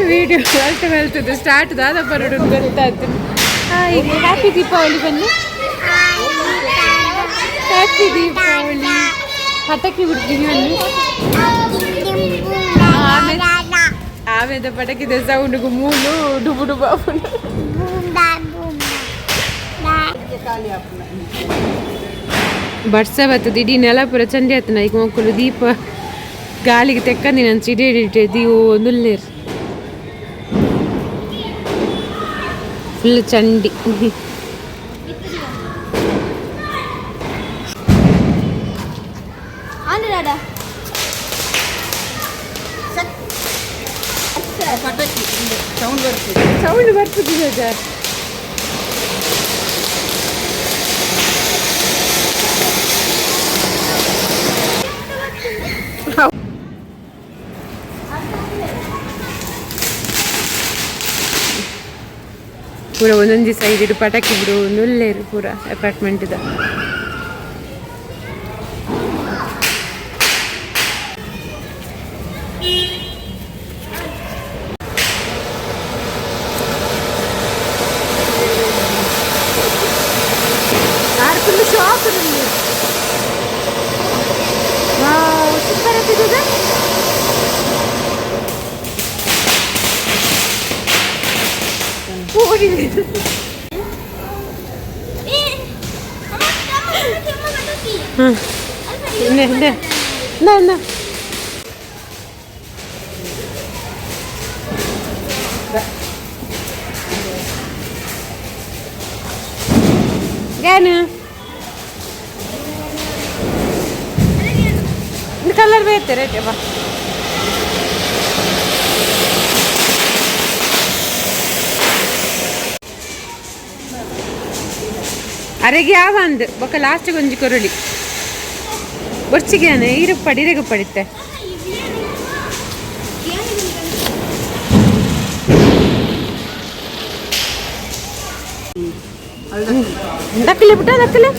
Video ಅಲ್ತ ಮಲ್ತದ್ದು start ದಾದ ಬರೋಡು ಗೊತ್ತಾಯ್ತು. Hi, happy Deepavali ಬನ್ನಿ. ಹ್ಯಾಪಿ ದೀಪಾವಳಿ. ಪಟಾಕಿ ಬಿಡ್ತೀನಿ ಬನ್ನಿ. ಆಮೇಲೆ ಆಮೇಲೆ ಪಟಾಕಿದ ಸೌಂಡ್ಗೂ ಮೂಲು ಡುಬು ಡುಬು ಆಪುಂಡು. ಬರ್ಸ ಬರ್ತದೆ ಇಡೀ ನೆಲ ಪೂರ ಚಂಡಿ ಆತನ. ಈಗ ಮಕ್ಕಳು ದೀಪ ಗಾಳಿಗೆ ತೆಕ್ಕಂದಿ ನಾನು ಸಿಡಿ ಹಿಡಿಟೆ ದೀವು ನುಲ್ಲೇರು ಫುಲ್ ಚಂಡಿ. ಪಟಾಕಿ ಸೌಂಡ್ ಬರ್ತದೆ. ಸೌಂಡ್ ಬರ್ತದೆ ಸರ್. ಪೂರ ಒಂದೊಂದು ಸೈಡ್ ಇಡು ಪಟಾಕಿ ಬಿಡು ನುಲ್ಲೇರು ಪೂರ ಅಪಾರ್ಟ್ಮೆಂಟ್ ಇದೆ. Full shop. ವಾವ್, ಸೂಪರ್ ಆಗ್ತಿದೆ. ಹೋಗಿ. ಹ್ಮ್ ನೆ ನೆ ನ ಗಾನು ಕಲರ್ ಬೇತೆ ರೇಟ್ ಬಾ. ಅರೆಗೆ ಯಾವ ಅಂದ್ ಬೊಕ್ಕ ಲಾಸ್ಟ್ ಒಂಜಿ ಕೊರಳಿ ಬೊರ್ಚಿಗೆ ಇರು ಪಡಿರೆಗು ಪಡಿತೆ. ದಕ್ಕಲೆ ಪುಟ್ಟ ದಕ್ಕಲೆ.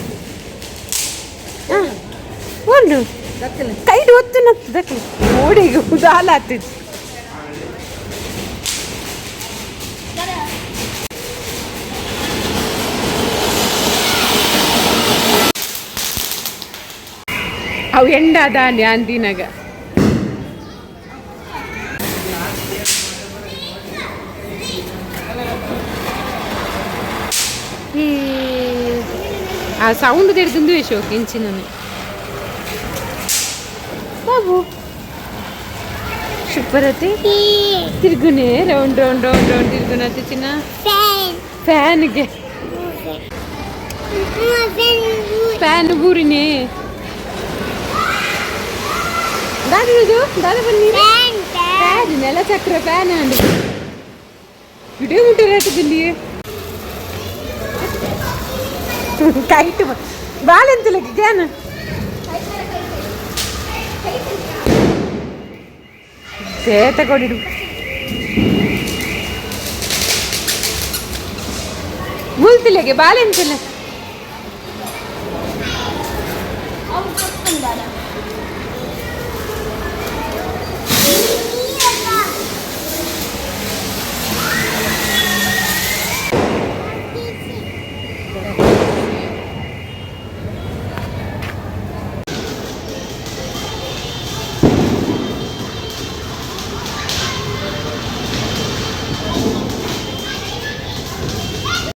ಹಾಂ, ಉಂಡು. ದಕ್ಕಲೆ. ಕೈಡ್ ಒತ್ತು ನತ್ತು ದಕ್ಕಲೆ ಓಡಿಗೆ ಉದಾಲ ಆಗ್ತಿತ್ತು. ಅವು ಎಂಡಾದ ಅಂದಿನಾಗ. ಈ ಆ ಸೌಂಡ್ ತೆಗೆದು ಶೋಕ್ ಇಂಚಿನ ಬಾಬು ಸೂಪರ್ ಅತಿ. ತಿರುಗುನೆ ರೌಂಡ್ ರೌಂಡ್ ರೌಂಡ್ ರೌಂಡ್ ತಿರುಗುನತಿ ಚಿನ್ನ. ಫ್ಯಾನ್ಗೆ ಫ್ಯಾನ್ ಬೂರಿನೇ ದಾದ ಇದು ದಾದ ಬನ್ನಿ. ಫ್ಯಾನ್ ನೆಲ ಚಕ್ರ ಫ್ಯಾನ್ ಅಂಡ್ ಇಡೀ ಮುಟ್ಟ ರೇಟದಲ್ಲಿ ಕೈಟ್ ಬಾಳೆಂತಲಕ್ಕೆ ಗ್ಯಾನ ಸೇತ ಕೊಡಿಡು ಮುಲ್ತಿಲೆಗೆ ಬಾಳೆಂತಲೆ.